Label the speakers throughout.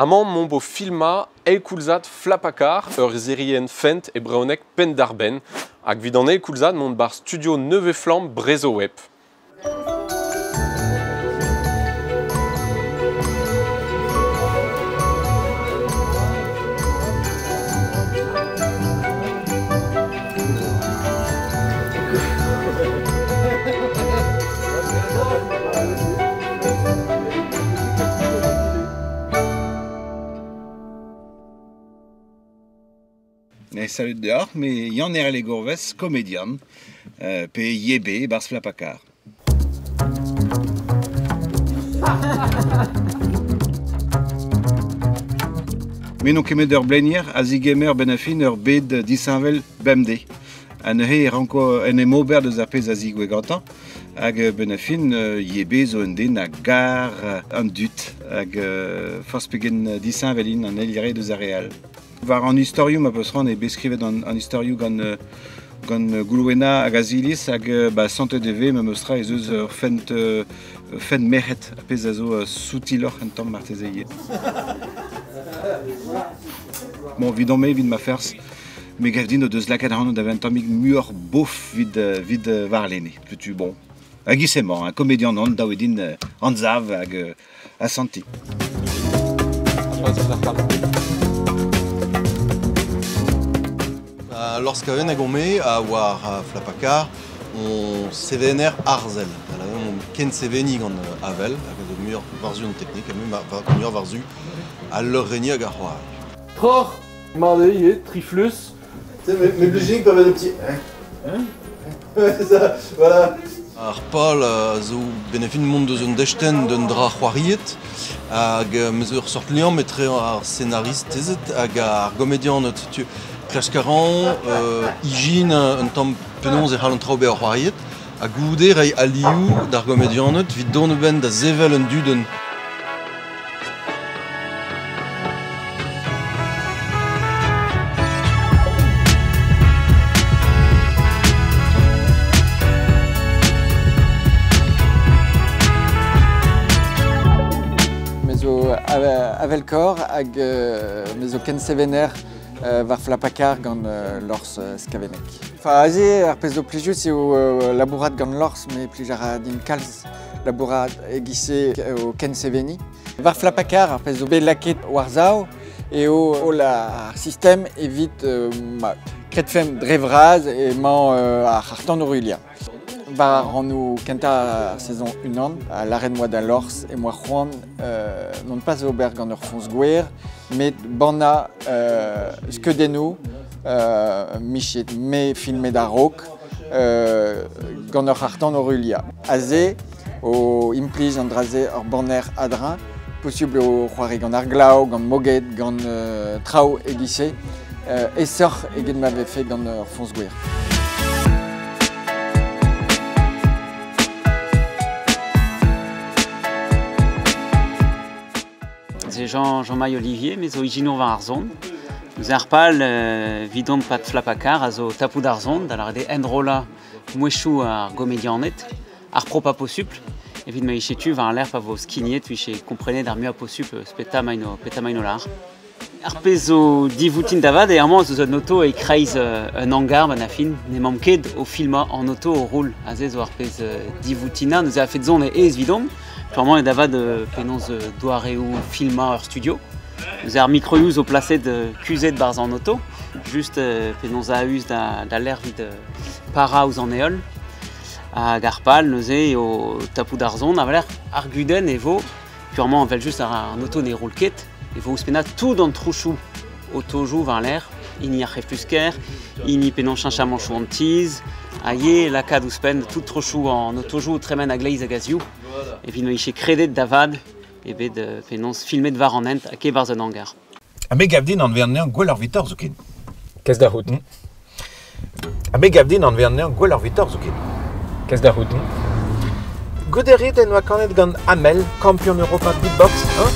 Speaker 1: Amañ mont bo filma eil koulzad Flapakar, ur serien fent e brezhoneg penn-dar-benn, hag 'vit an eil koulzad mont 'barzh studio Nevez-Flamm Brezhoweb.
Speaker 2: Salut deoc'h, me Yann Herle Gourves, komedian, pe YB e-barzh Flapakar. Me n'on ket met ur blenier a zigemer benn ar fin ur bed disheñvel bemdez. Ha neuze e ranko en em ober deus ar pezh a zigouez gantañ. Hag benn ar fin YB zo un den a gar an dud hag forzh pegen disheñvel int an eil re deus ar re all. War an istorioù ma peus c'hoant eo bet skrivet an istorioù gant Goulwena hag Aziliz hag ba santet e vez memes tra ez eus ur fent fent merc'hed ar pezh a zo soutiloc'h un tamm marteze ivez. Bon, evidon-me, evit ma ferzh, me gav din o deus lakaet ac'hanon da vezañ un tammig muioc'h bof evit warlene. Setu bon, hag emañ, un komedian on, dav eo din anzav hag asantiñ.
Speaker 3: Lors Kaven hag on-me a war Flapakar on sevener arzel. On ken seveniñ gant Avel, hag a zo muioc'h war-zu an teknik, ha muioc'h war-zu al leurenniñ hag ar c'hoari.
Speaker 4: Troc'h, mat eo ivez, triflus.
Speaker 3: Mais blejig pa vez des petits... Hein? Ouais, c'est ça, voilà. Ar pal a zo benefin mont deus un destenn d'un dra c'hoariet hag meus ur sort liamm etre ar senaristezed hag ar gomedianed. Tu klask a ran ijin un tamm penaos e c'hall an traoù bezañ c'hoariet ha goude reiñ alioù d'ar gomedianed evit dont a-benn da sevel un dudenn.
Speaker 5: Me zo Avelkor hag me zo ken sevener war Flapakar gant Lors Skavenek. Enfin, aze, ar pezh zo plijus eo labourat gant Lors, me plij a ra din kalz labourat e-giz-se o ken seveniñ. War Flapakar, ar pezh zo bet lakaet war-sav eo holl ar sistem evit ma kredfemp dre vras emañ ar c'harr-tan o ruilhañ. War ar rannoù kentañ ar saison unan, a lâret moa da Lors e moa c'hoant non pas ober gant ur foñs gwer, met bannañ skeudennoù michet me filmet a-raok gant ur c'harr-tan o ruilhañ. Aze o implij an dra-se ur banner a-dreñv, posubl eo c'hoari gant ar glav, gant moged, gant traoù e-giz-se, aesoc'h eget ma vefe gant ur foñs gwer.
Speaker 6: C'est Jean-Maï Olivier, mais zo ijinour war ar zon. Nous ar pal vidon pat Flapakar a zo tapout ar zon, da lâret eo enrollañ mouezhioù ar gomedianed, ar propa posupl, evit ma ichetu war ar lec'h pa vo skignet, viche komprenet ar muiañ posupl peta maino lar. Ar pezh zo divoutin da vat e amañ zo un auto e kreiz un hangar ban a fin, n'emañ ket o filmañ an auto o roul. Aze zo ar pezh divoutina, nous a fet zon e aes vidon. Clairement, e da vat penaos doareoù filmañ ur studio. Nous ar microioù zo plaset kuzhet barzh an auto, just penaos a-us da lec'h evit para ouzh an heol. Hag ar pal neuze eo tapout ar zon, a-walc'h ar gudenn e vo, purement evel just ar auto ne roul ket, e vo ouzhpennañ tout an trouchoù otojoù war lec'h, hini ar c'heflusker, hini penaos cheñchamanchoù an tizh, ha ivez lakaat ouzhpenn tout trochoù an otojoù tremen a-gleiz hag a-ziv. Evit ma vije kredet da vat e bet penaos filmet war an hent hag e-barzh un hangar.
Speaker 2: Ha me gav din anvean anezhañ gwelloc'h 'vitoc'h zoken.
Speaker 7: Kes da c'hoût.
Speaker 2: Ha me gav din anvean anezhañ gwelloc'h 'vitoc'h zoken.
Speaker 7: Kes da c'hoût.
Speaker 2: Goude en oa kanet gant Amel, kampion Europa beatbox, hein?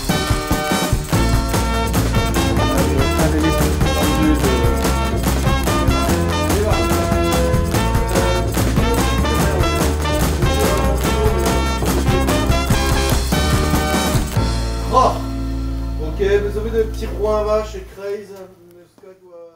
Speaker 3: Oh, ok.
Speaker 4: Eh, mais zo bet un petit roin vache e kreiz, meus ket oa...